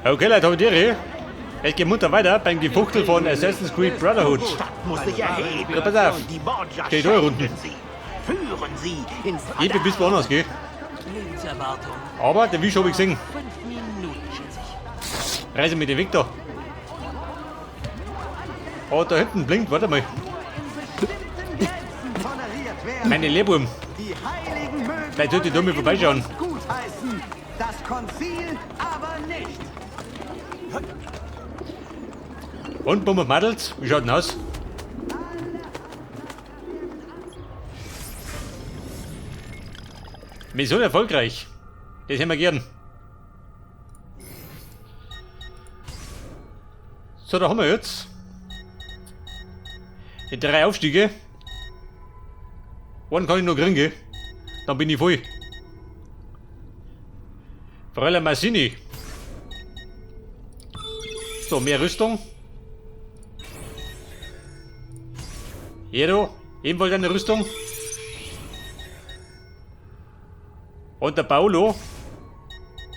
Okay, Leute, hab ich die. Es geht munter weiter beim Gefuchtel von Assassin's Creed Brotherhood. Die Stadt muss sich erheben. Ja, pass auf. Und die Borgia Steht da unten. schänden sie. Führen sie ins Ich bin bis woanders, gell? Lebenserwartung. Aber den Wisch hab ich gesehen. 5 Minuten, schätze ich. Reise mit dem Weg da. Oh, da hinten blinkt, warte mal. Toleriert werden. Meine Lehrbuben. Die Heiligen mögen Vielleicht sollte ich da mal eure vorbeischauen. Inbrunst gutheißen, das Konzil aber nicht. Und Bum und Madels, wie schaut denn aus? Mission erfolgreich. Das hätten wir gern. So, da haben wir jetzt die drei Aufstiege. Einen kann ich noch kriegen, gell? Dann bin ich voll. Fräulein Massini. So, mehr Rüstung. Jero, ebenfalls eine Rüstung. Und der Paolo,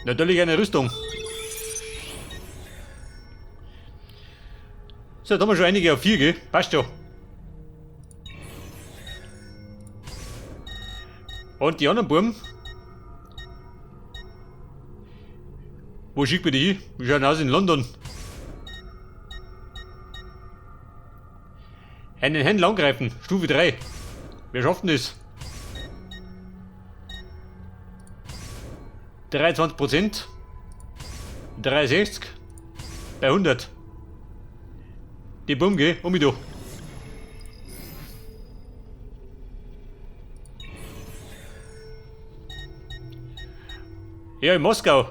natürlich eine Rüstung. So, da haben wir schon einige auf 4, gell? Passt schon. Und die anderen Buben? Wo schickt man die hin? Wir schauen aus in London. Einen Händler angreifen, Stufe 3. Wir schaffen das. 23%. 63. Bei 100. Die Bumm, gell? Um mich da. Ja, in Moskau.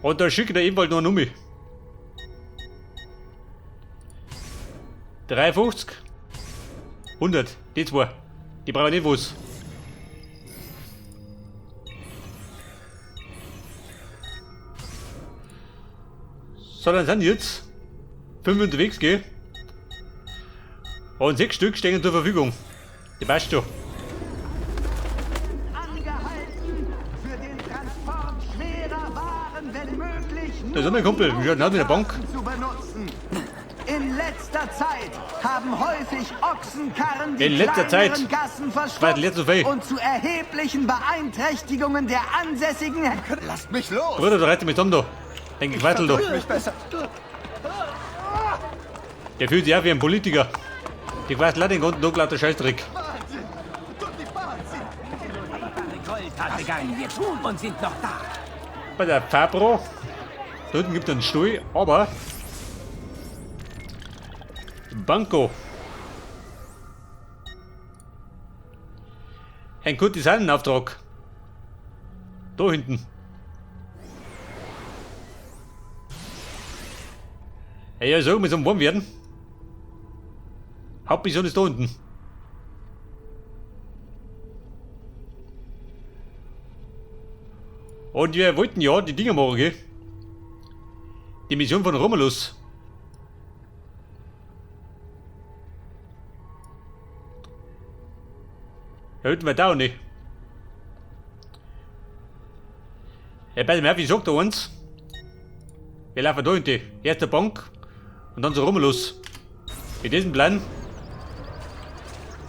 Und da schickt er ebenfalls noch einen um mich. 53, 100, die zwei. Die brauchen nicht was. So, dann sind jetzt 5 unterwegs, gell? Und 6 Stück stehen zur Verfügung. Die passt schon. Angehalten, für den Transport schwerer Waren, wenn möglich, Da ist mein Kumpel. Wie schaut denn aus mit der Bank? zu benutzen. In letzter Zeit haben häufig Ochsenkarren die In letzter Zeit. kleineren Gassen War leer zu verstopft viel. und zu erheblichen Beeinträchtigungen der ansässigen Lasst mich los! Bruder, da reißt mich zusammen da. Den Gequartel da. Mich besser. Der fühlt sich auch wie ein Politiker. Die Quartel auch den ganzen Tag lauter Scheißdreck. Goldtat begangen. Wir tun und sind noch da. Bei der Fabro. Da unten gibt es einen Stuhl, aber. Banco. Ein guter Designauftrag. Da hinten. Ey, ja, so, wir sollen warm werden. Hauptmission ist da unten. Und wir wollten ja die Dinger machen, gell? Die Mission von Romulus. Da hinten war da auch nicht. Hey, bei dem ich sag da eins. Wir laufen da hinten. Erst zur Bank und dann zu Romulus. Mit diesem Plan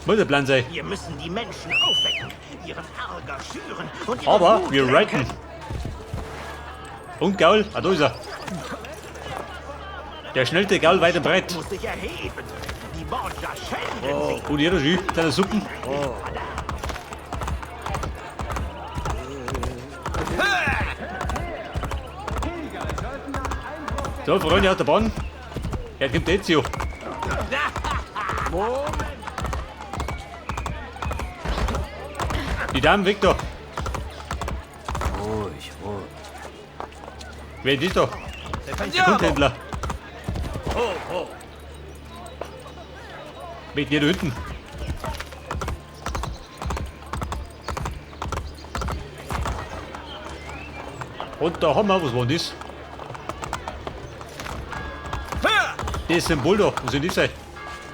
muss der Plan sein. Wir müssen die Menschen aufwecken, ihren Ärger schüren und ihre Aber Wut wir lenken. reiten. Und Gaul, ah, da ist er. Der schnellste Gaul weit und breit. Muss sich erheben. Die Borgia schänden sie. Und jeder schön, seine Suppen. So, Freunde aus der Bahn. Jetzt kommt der Ezio. Die Damen weg da. Ruhig, ruhig. Wer ist das da? Der Kundenhändler. Mit dir da hinten. Und da haben wir, was war denn das? Das Symbol da, was soll das sein?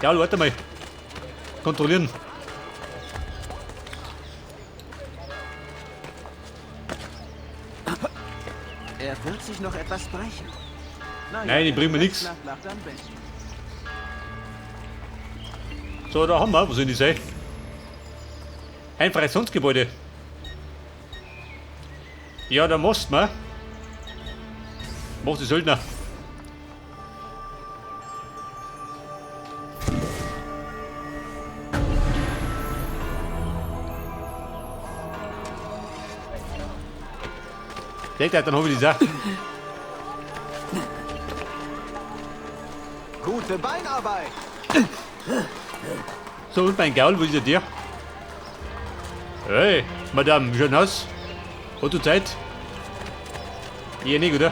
Ja, warte mal. Kontrollieren. Er wird sich noch etwas brechen. Naja, Nein, die bringen mir wer nix. lacht, lacht am besten. So, da haben wir. Wo sind die sein? Ein Fraktionsgebäude. Ja, da musst man. Macht die Söldner. Seht ihr, dann hab ich die Sache. Gute Beinarbeit. So, und mein Gaul, wo ist der dir? Hey, Madame, wie schaut denn aus? Hast du Zeit? Eher nicht, oder?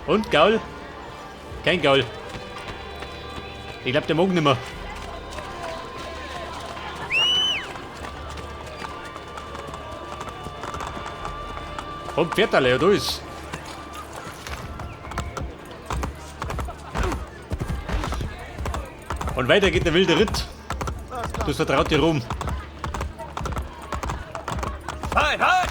Und Gaul? Kein Gaul. Ich glaub, der mag nimmer. Und Pferdale, ja, da ist. Und weiter geht der wilde Ritt. Das vertraute Rom. Hey, hey!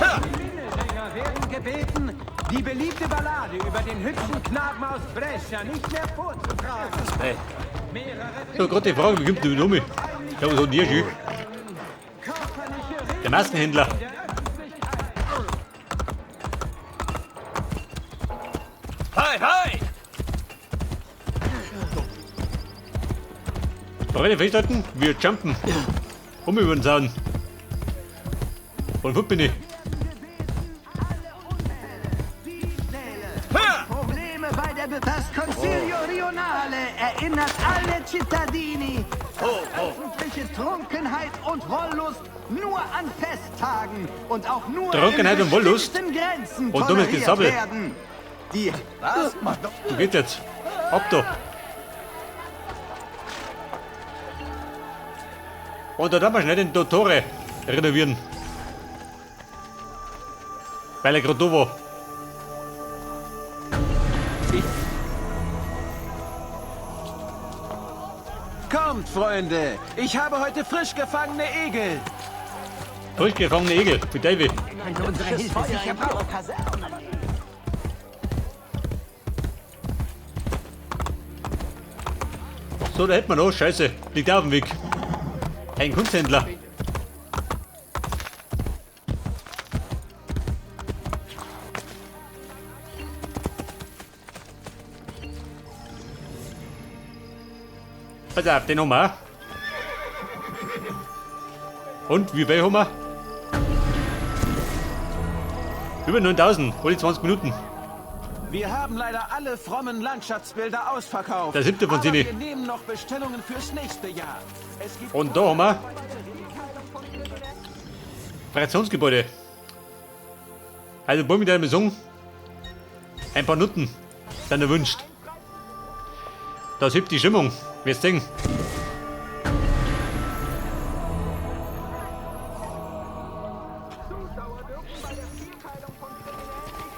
Minnesänger werden gebeten, die beliebte Ballade über den hübschen Knaben aus Brescia nicht mehr vorzutragen. Mehrere So, gerade die Frage, wie kommt der um? Ja, was hat denn der schon? körperliche Der Maskenhändler. der Öffentlichkeit. Hey, hey! Freunde, festhalten, wir jumpen. Um über den Zaun. Und wo bin ich? Probleme bei der Das Consiglio Rionale erinnert alle Cittadini, dass öffentliche Trunkenheit und Wollust nur an Festtagen und auch nur Trunkenheit in und Wollust? bestimmten Grenzen Und dummes toleriert Gesabbel. werden. Die Was? Du geht jetzt. Ab da. Und da darf man schnell den Dottore renovieren. Weil er gerade da war. Kommt, Freunde! Ich habe heute frisch gefangene Egel. Frisch gefangene Egel, für Davy. Könnte unsere Hilfe sicher brauchen. So, da hätten wir noch. Scheiße, liegt auch auf dem Weg. Ein Kunsthändler. Pass auf, den haben wir auch. Und wie viel haben wir? Über 9000, alle 20 Minuten. Wir haben leider alle frommen Landschaftsbilder ausverkauft. Der siebte von Aber Sini. wir nehmen noch Bestellungen fürs nächste Jahr. Es gibt Und da haben wir Fraktionsgebäude. Also, wollen wir da mal sagen, ein paar Nutten sind erwünscht. Das hebt die Stimmung. Wir sehen.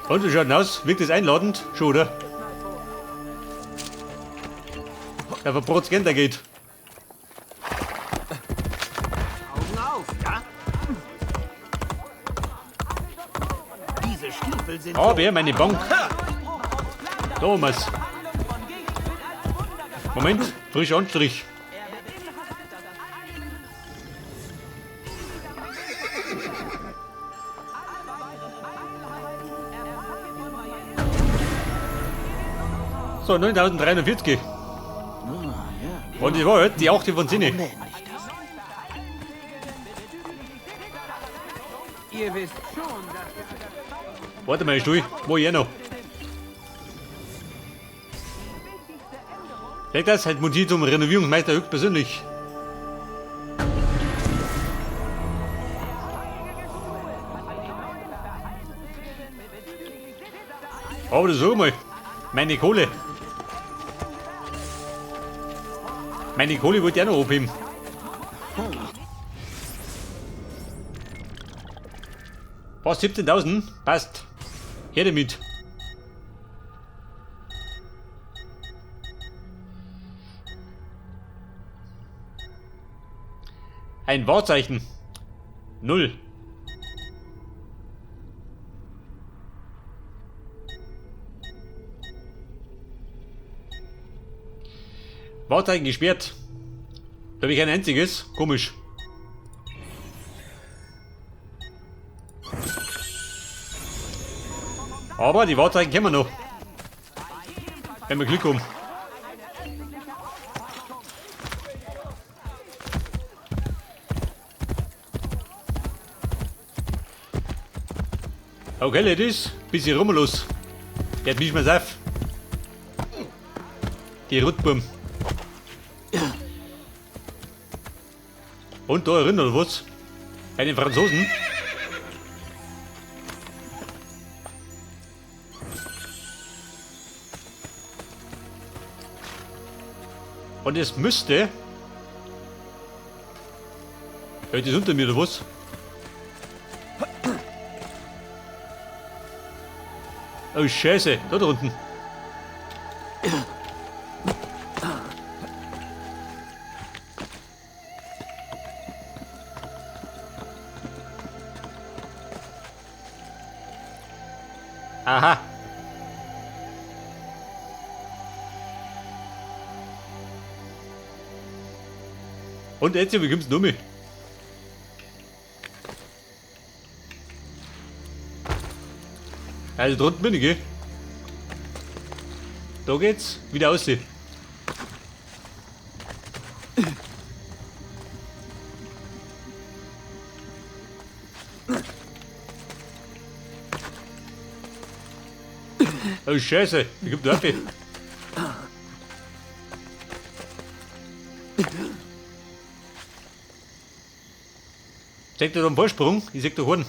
Und wie schaut denn aus? Wirkt das einladend? Schon, oder? Der Verbrot's Geld geht. Augen auf, ja? Diese Stiefel sind Aber meine Bank. Thomas. Moment, frischer Anstrich. So, 9043. Und ich war heute die 8 von 10. Ihr wisst schon, dass Warte mal, Stuhl. Wo ich eh noch? Vielleicht das halt Motiv zum Renovierungsmeister höchstpersönlich. Aber das sag mal, meine Kohle. Meine Kohle wollte ich auch noch abheben. Passt 17.000? Passt. Her damit. Ein Wahrzeichen. 0. Wahrzeichen gesperrt. Da habe ich kein einziges. Komisch. Aber die Wahrzeichen kennen wir noch. Wenn wir Glück haben. Okay, Ladies, bisschen Romulus. Jetzt mischen wir's auf. Die Rotburm. Und da erinnert was? Bei den Franzosen. Und es müsste... Hört das unter mir oder was? Oh Scheiße, da drunten. Aha. Und jetzt, wie kommst du mit? Also drunten bin ich, gell? Da geht's wieder aus. Oh Scheiße, wie kommt der auf? Zeigt er da einen Vorsprung? Ich seh da keinen.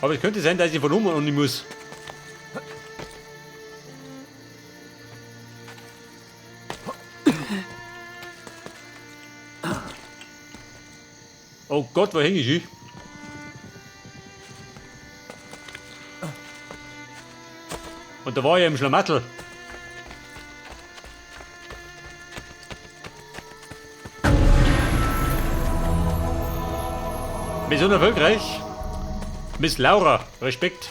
Aber es könnte sein, dass ich von oben noch nicht muss. Oh Gott, wo hänge ich hin? Und da war ich im Schlamassel. Wir sind erfolgreich. Miss Laura, Respekt.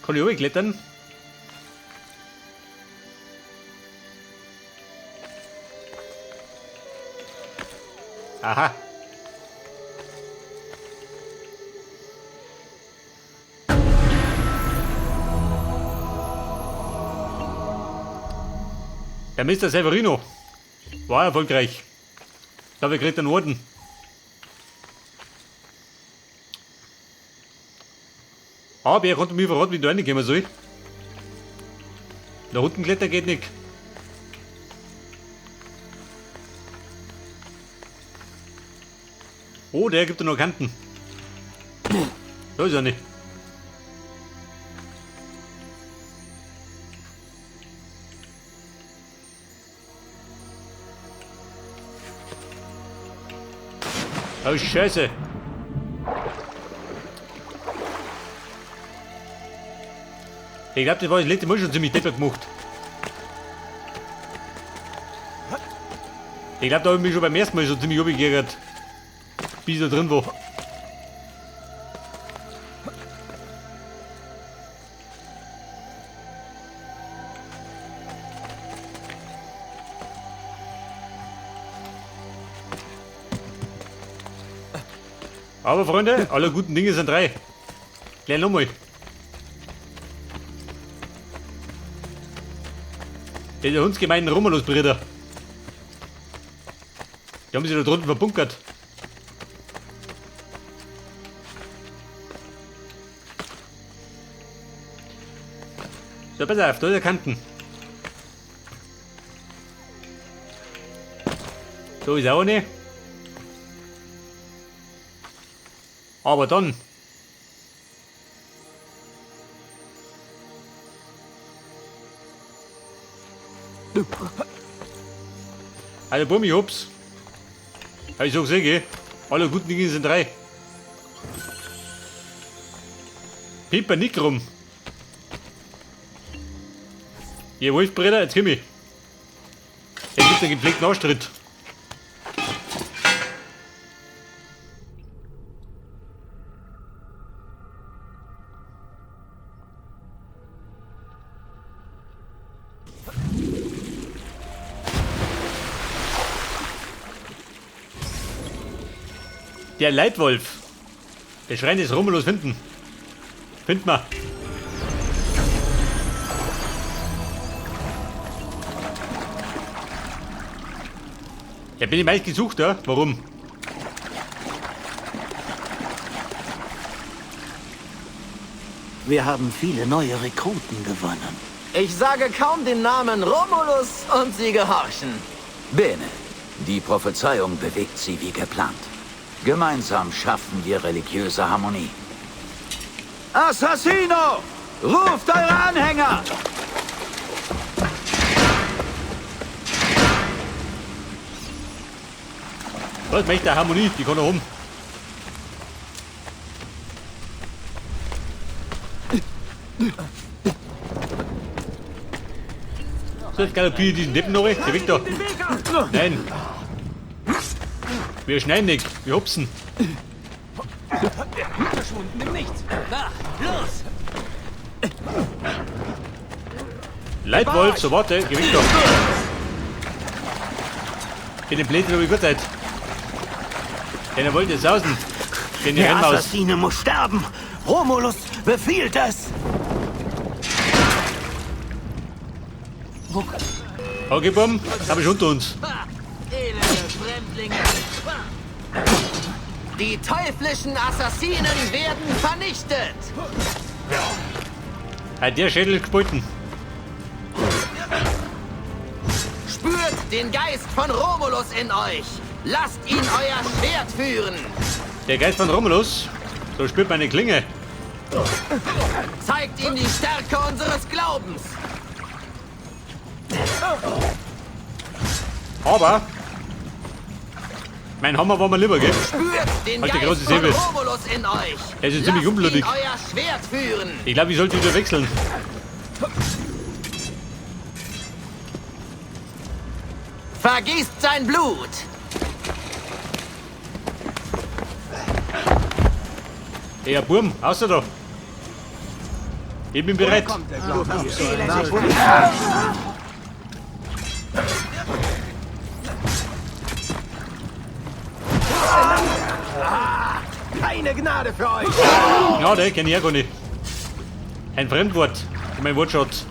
Kann ich hochklettern? Aha. Der Mister Severino war erfolgreich. Da wir kriegt einen Orden. Aber er konnte mir verraten, wie ich da reinkommen soll. Nach unten klettern geht nicht. Oh, der gibt noch Kanten. Da ist er nicht. Oh, Scheiße. Ich glaub, das war das letzte Mal schon ziemlich deppert gemacht. Ich glaub, da hab ich mich schon beim ersten Mal schon ziemlich runtergeärgert, bis ich da drin war. Aber Freunde, alle guten Dinge sind drei. Gleich nochmal. Der ist ja uns gemeinen Romulus-Brüder. Die haben sich da drunten verbunkert. So, pass auf, da ist der Kanten. So ist auch nicht. Aber dann. Also Bummi, hops. Hab ich so gesehen, gell? Alle guten Dinge sind drei. Piper Nicrum. Ihr Wolfbrüder, jetzt komm ich. Es gibt einen gepflegten Arschtritt. Der Leitwolf. Der Schrein des Romulus finden. Find mal. Ja, bin ich meist gesucht, ja? Warum? Wir haben viele neue Rekruten gewonnen. Ich sage kaum den Namen Romulus und sie gehorchen. Bene, die Prophezeiung bewegt sie wie geplant. Gemeinsam schaffen wir religiöse Harmonie. Assassino! Ruft eure Anhänger! Was möchte Harmonie? Die kann er um. So, jetzt galoppiere ich diesen Deppen noch. Der weg da. Nein. Wir schneiden nicht. Wir hopsen. Verschwunden im Nichts. Na, los! Leitwolf, so warte, geh weg da. In den Blättern habe ich gut seid. Denn er wollte sausen. Denn die Der Rennmaus. Assassine muss sterben. Romulus befiehlt es. Okay, Bumm, hab ich unter uns. Elende Fremdlinge. Die teuflischen Assassinen werden vernichtet. Hat der Schädel gespalten. Spürt den Geist von Romulus in euch. Lasst ihn euer Schwert führen. Der Geist von Romulus, so spürt meine Klinge. Zeigt ihm die Stärke unseres Glaubens. Aber mein Hammer war mir lieber, gell? Spürt den Halt die Geist große von Säbel. Romulus in euch. Er ist ziemlich Lasst unblutig. ihn euer Schwert führen. Ich glaube, ich sollte wieder wechseln. Vergießt sein Blut. Ey, ja, Burm, außer da. Ich bin bereit. Keine Gnade für euch! Ja, den kenn ich auch gar nicht. Ein Fremdwort in meinem Wortschatz.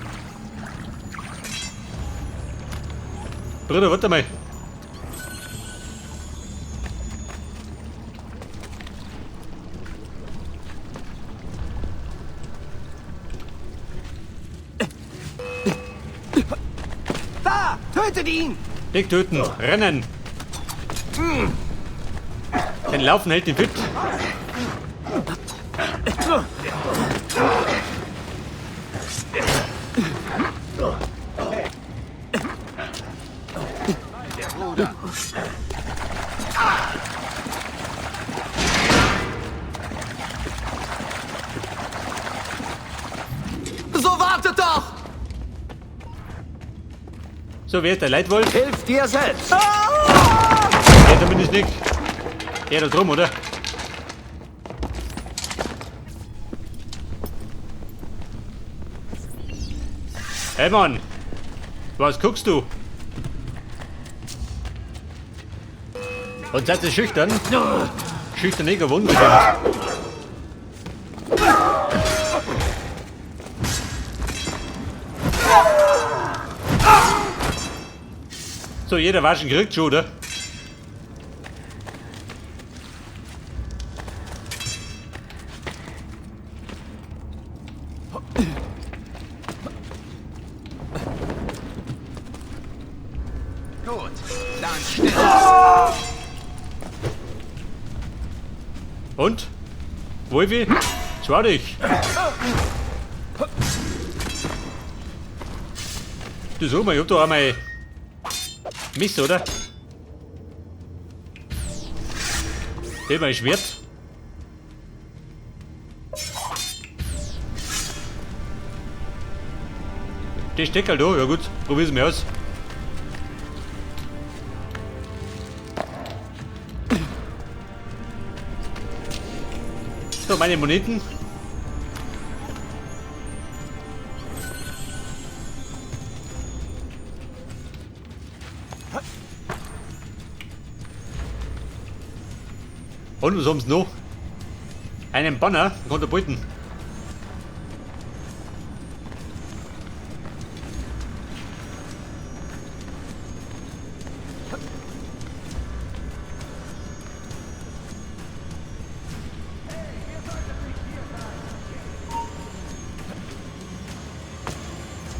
Bruder, warte mal. Da! Tötet ihn! Dick töten, rennen. Denn Laufen hält ihn fit. So wartet doch! So, wer ist der Leitwolf? Hilf dir selbst. Der zumindest nicht. Der da drum, oder? Hey Mann! Was guckst du? Und seid ihr schüchtern? Schüchtern eh gewonnen bestimmt. So, jeder Waschen kriegt schon, oder? Gut, dann stirb. Und? Wolfi? Schau dich! Du sag mal, ich hab da einmal Mist, oder? Hier mein Schwert. Der Stecker da, ja gut, probier's mal aus. So, meine Moneten. Und was haben sie noch? Einen Banner, kann der beuten.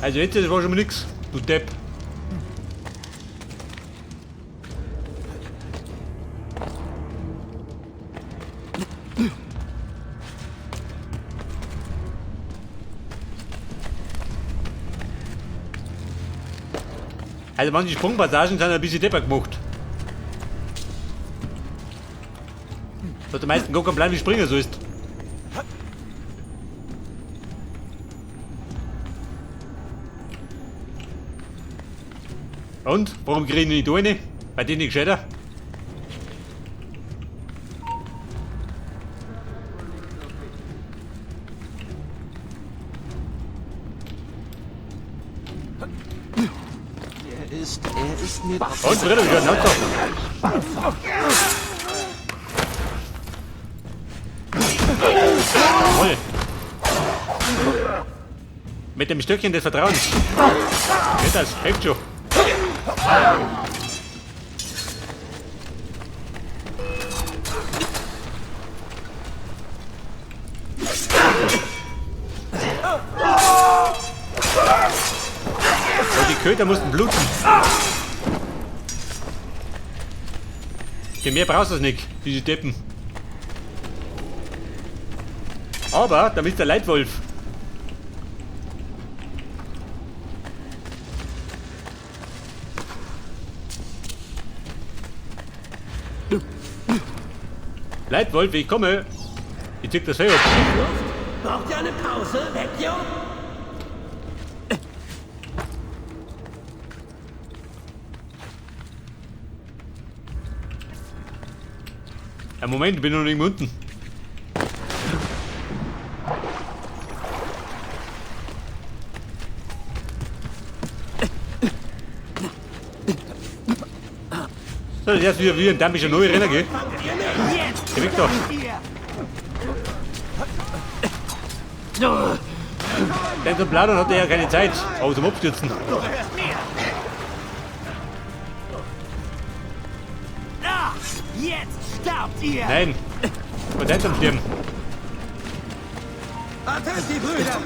Also jetzt, das war schon mal nix, du Depp. Also manche Sprungpassagen sind ein bisschen depper gemacht. Dass du meisten gar keinen Plan, wie springen sollst. Und? Warum kriege ich nicht eine? Bei denen nicht gescheiter? Er ist mir... Und Brille, wieder ein Auto. Jawohl. Mit dem Stöckchen des Vertrauens. Geht das? Hilft schon. Und die Köter mussten bluten. Für mehr brauchst du es nicht, diese Deppen. Aber, da ist der Leitwolf. Leitwolf, ich komme. Ich zieh das Fell ab. Braucht ihr eine Pause, Vecchio? Ja, Moment, ich bin noch nicht unten. So, das ist wieder wie ein dämlicher neue Renner, gell? Geh weg da. Denn zum Plaudern hat er ja keine Zeit, aber zum Abstürzen. Jetzt sterbt ihr! Nein! Und dann zum Sterben. Wartet, die Brüder!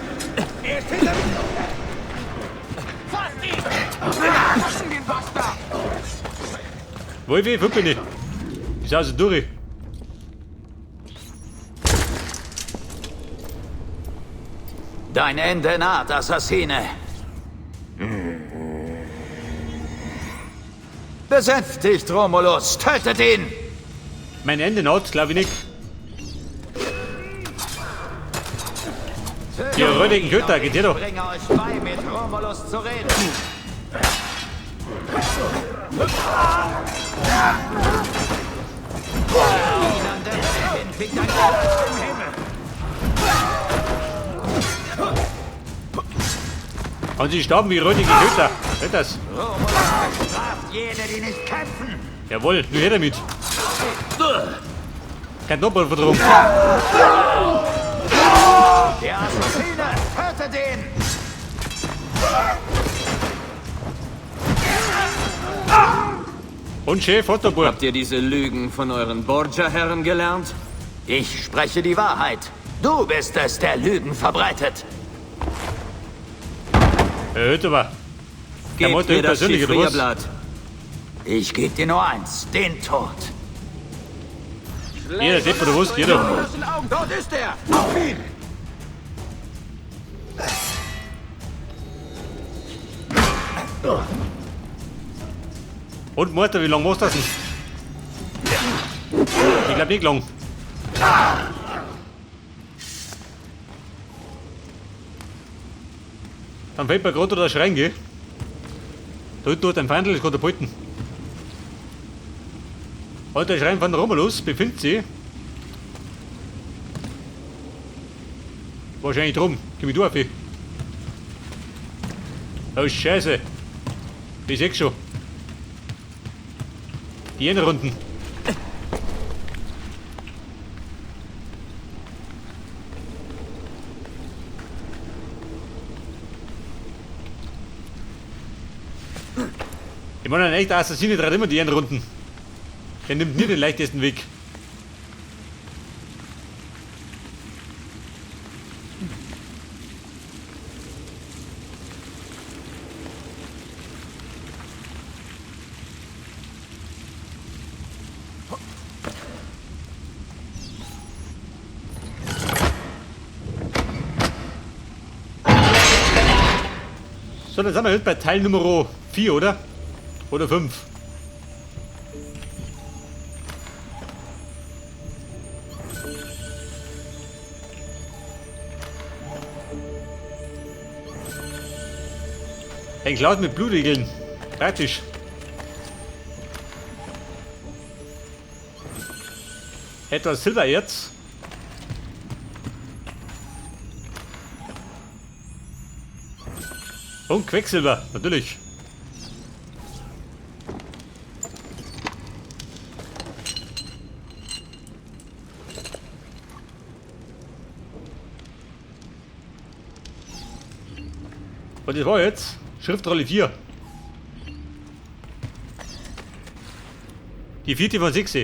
Er ist hinter mir! Fasst ihn! Fassen den Bastard! Wolfi, wo bin ich? Ich sah so durch. Dein Ende naht, Assassine. Besänftigt, Romulus! Tötet ihn! Mein Ende naht, glaube ich nicht. Die räudigen Köter, geht hier doch. Ich bringe euch bei, mit Romulus zu reden. Und sie starben wie räudige Köter. Hört das? Romulus bestraft jene, die nicht kämpfen. Jawohl, nur her damit. Kein Doppelverdrohung. Der Assassine, tötet ihn! Und Chef, Fotobur. Habt ihr diese Lügen von euren Borgia-Herren gelernt? Ich spreche die Wahrheit. Du bist es, der Lügen verbreitet. Hört aber. Der Gebt Motto mir das persönlich, oder was? Chiffrierblatt. Ich gebe dir nur eins, den Tod. Jeder Depp oder was? Jeder. Dort ist er! Auf ihn! Und Mutter, wie lange machst du das denn? Ich glaub nicht lang. Dann fällt mir gerade der Schrein, gell? Da hinten hat ein Feindl, ist Katapulten. Und der Schrein von Romulus befindet sich wahrscheinlich drum. Komm ich durch, Oh Scheiße. Ich seh schon. Die Runden. Ich meine, ein echter Assassine treibt immer die Runden. Der nimmt nie den leichtesten Weg. So, dann sind wir jetzt bei Teil Nummer 4, oder? Oder 5. Ein Glas mit Blutigeln. Praktisch. Etwas Silbererz. Und Quecksilber, natürlich. Und das war jetzt Schriftrolle 4. Die vierte von 6.